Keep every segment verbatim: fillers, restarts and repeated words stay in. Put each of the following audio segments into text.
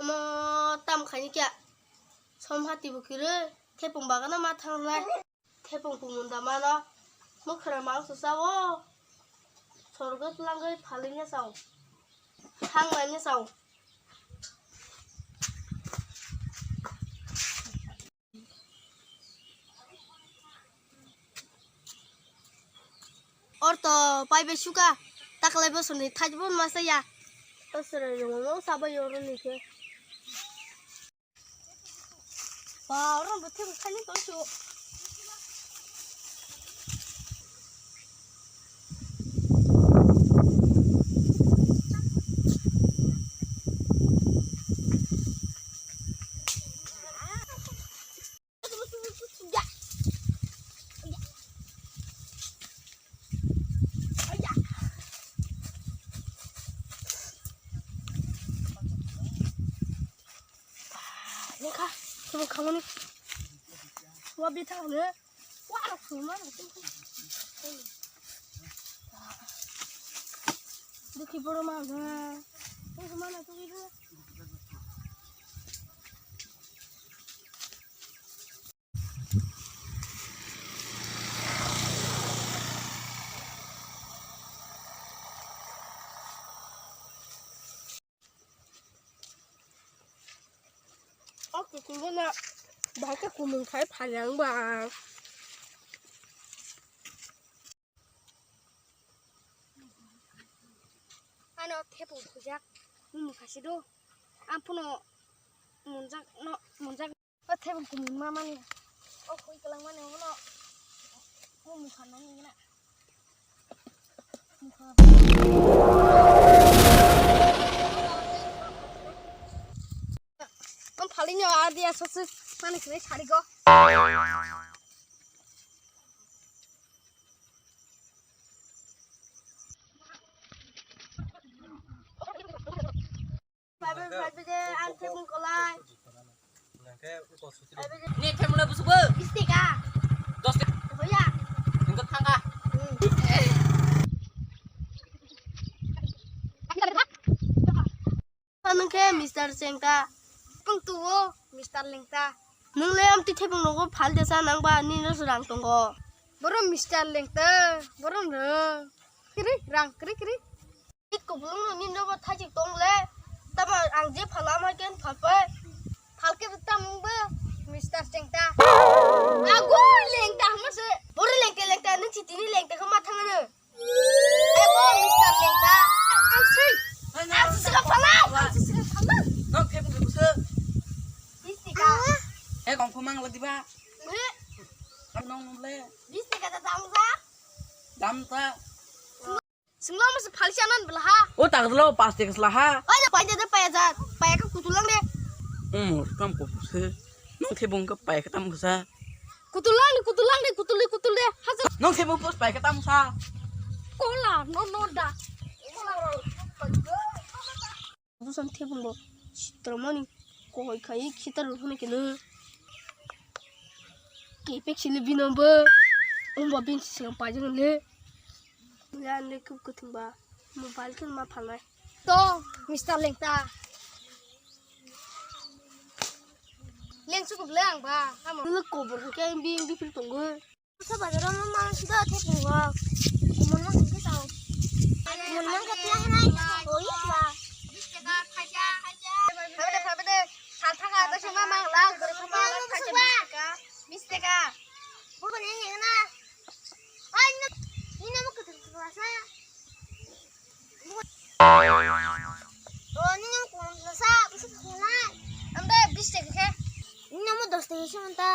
Omo tam khaini kya? Som hati bo kirwi, thepung bagano ma thangnai. Thepung kumun da mano. Mukhra mangso sao. Sorgo tlangwi phalingya sao. Thangmanya sao. Orto paibe suka, taklai bosoni thajbo masa ya. Bosoro yungo sabo yoro nike. Ba, oro bo thebo sani to su. Nokha, sumuk khamani. Wa bithang ne. Wa sumar. Dukhi boro ma ga. Ko ma na to. O kuchungo na bahai khe kumung khai phalyang ba. Ano thepung thujak, mung khasi do. Amphuno munjak no, munjak. O thebung kumung ma mani. O khui kwlangmani obono. O mukha nang nang na. Mukha. Ang phaling yo adi aswk mani khlai sari go. Ni themle busu bo. Bish taka. Dos taka. Hoya. Nungkha thangkha. Hmm. Nung khe Mister Chengta. Pung tuo Mister Lengta. Nung le amtwi thebung nogo phal de sa nang ba ni no rang tongo. Boro Mister Lengta, boro no. Kiri rang kiri kiri. Iko bulung no ni no ba thajik tong le. Tama ang je phala ma ken phalpai. Phalke tamung bo Mister Chengta. Ago Lengta hama se. Boro Lengta Lengta ni chitini Lengta ko ma thangano. Ego Mister Lengta. Ang sui. Ang sui ka phalai. Ang sui ka phalai. Nang thep ngi busu. Bish taka. Eh kong phumang lagi ba. Ngi. Nong nong le. Bish taka ta dam sa. Dam ta. Sunglo masa phalsi anan bela ha. O tak lo pas taka sla ha. Oi da pai da pai ja. Pai ka kutulang de. Um, kam ko se. Nong thebung ka pai ka tam sa. Kutulang de, kutulang de, kutul de, kutul de. Hajar. Nong thebung pos pai ka tam sa. Kola, no, no, da. Busan thebung bo. Sitromoni. Kohoi khai khitar hone kene. Kepek sile binombo. Umba bin sing pajang le. Yan le kup kutung ba. Mobile kan ma phalai. To, Mister Lengta. Leng cukup leng ba. Amo. Lu kubur ke bing di pil tunggu. Sa bazar ma ma sida the tunggu. Kumun ma ke tau. Kumun ma ke tiang nai. Oh iya ba. Phabede, phabede. Sal thaka ta sima mang lang. Guru ma lang. Bish taka. Bukan ini na. Ay, ini nama kutung kuasa. O, nini ang kuang sa, bisa kuang. Amda bish taka khe. Nini amo dos taka se manta.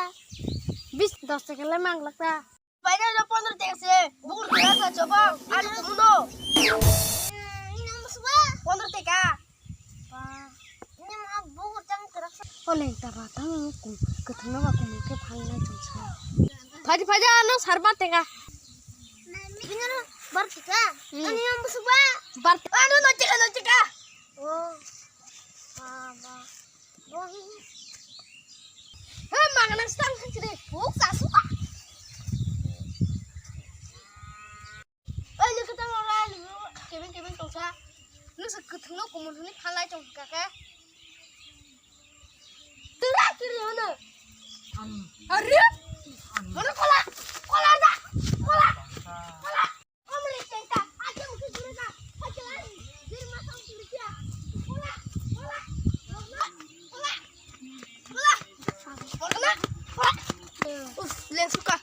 Bish, dos taka le mang lakta. Paida lo pondro taka se. Bukur kira sa coba. Anu kumuno. Nini amo suba. Pondro taka. Ba. Nini amo bukur tang terak sa. O Lengta ba tang kutung na ba kutung ke phang lai tong sa. Phaidi, phaidi, ano sarba teka. Bini ano bar teka. Hmm. Ani yang busuk ba. Bar. Ano no teka, no teka. Oh. Ba, ba. Oh. He, magana stang kan sini. Buk sasu ka. Oi, nukhe tamo rai, nukhe kebeng kebeng tongsa. Nuksa kwthwngno kumun hwnwi phalai tongkha khe. Kiri hono. Arre? Hono kola, kola da, kola, kola. Omle tenta, aje mukhe gure da, hakela, bir ma sang gure dia. Kola, kola, kola, kola, kola, kola. Uf, leng suka.